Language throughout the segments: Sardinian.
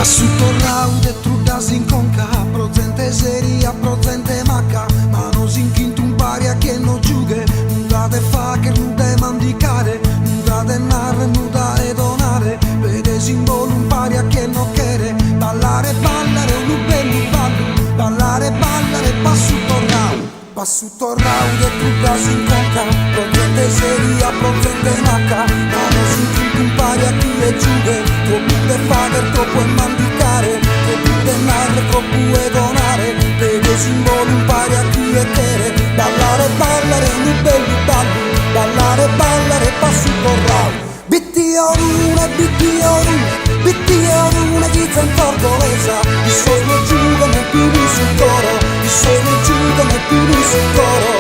Passu torrau de truddas in conca pro zente seria pro zente macca manos in chintu umpare a chie no giughet nudda de fagher nudda 'e mandicare nudda de narrer nudda 'e donare pedes in bolu umpare a chie no cheret ballare ballare unu bellu ballu ballare ballare passu torrau Passu torrau de truddas in conca pro zente seria pro zente macca manos in chintu umpare a chie giughet tropu de fagher tropu 'e mandicare tropu de narrer tropu 'e donare pedes in bolu umpare a chie cheret ballare ballare unu bellu ballu ballare ballare passu torrau Bitti Orune bitti Orune bitti Orune chi zente orgolesa issos no giughen pilu in su coro issos no giughen pilu in su coro.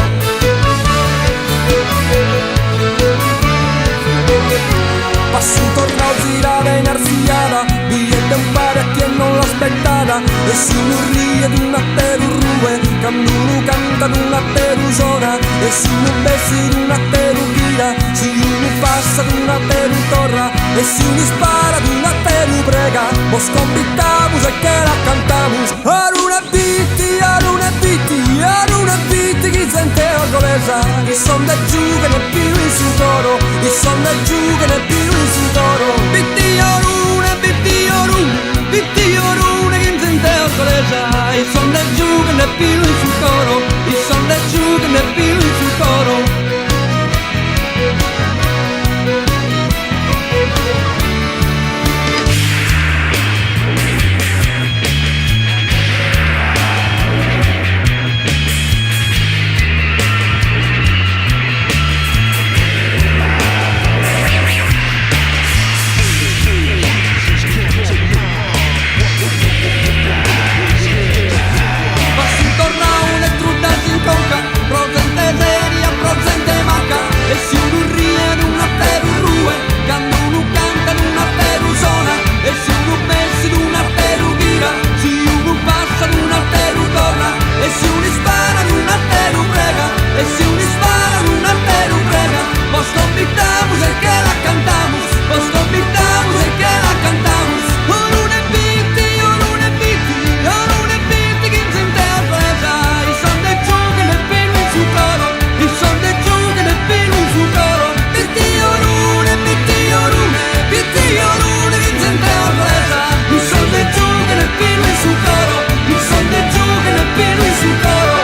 Passu torrau zirada in arziada Biende umpare a chie non l'aspettada E si unu riet un'atteru ruet Cando unu cantat un'atteru sona E si unu bessit un'atteru ghira Si unu passat un'atteru torra E si unu isparat un'atteru prega Bos convitamus e che la cantamus Orune bitti, Orune bitti, Orune bitti chi zente orgolesa Issos nde giughen pilu in su coro Issos nde giughen pilu in su coro Bitti Orune, bitti Orune, bitti Orune chi zente orgolesa Issos nde giughen pilu in su coro Issos nde giughen pilu in su coro. Passu torrau de truddas in conca pro zente seria pro zente macca e si unu riet un'atteru ruet cando unu cantat un'atteru sona e si unu bessit un'atteru ghira si unu passat un'atteru torra e si unu isparat un'atteru prega e si unu isparat un'atteru prega bos convitamus e che la cantamus bos convitamus e che la cantamus Orune bitti Orune bitti Orune bitti chi zente orgolesa issos nde giughen pilu in su coro issos nde giughen pilu in su coro Bitti Orune bitti Orune bitti Orune chi zente orgolesa issos nde giughen pilu in su coro issos nde giughen pilu in su coro.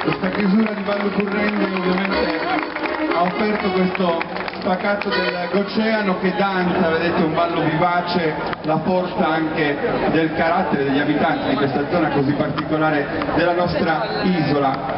Questa chiusura di Ballu Currende ovviamente ha offerto questo spaccato del Goceano che danza, vedete un ballo vivace, la forza anche del carattere degli abitanti di questa zona così particolare della nostra isola.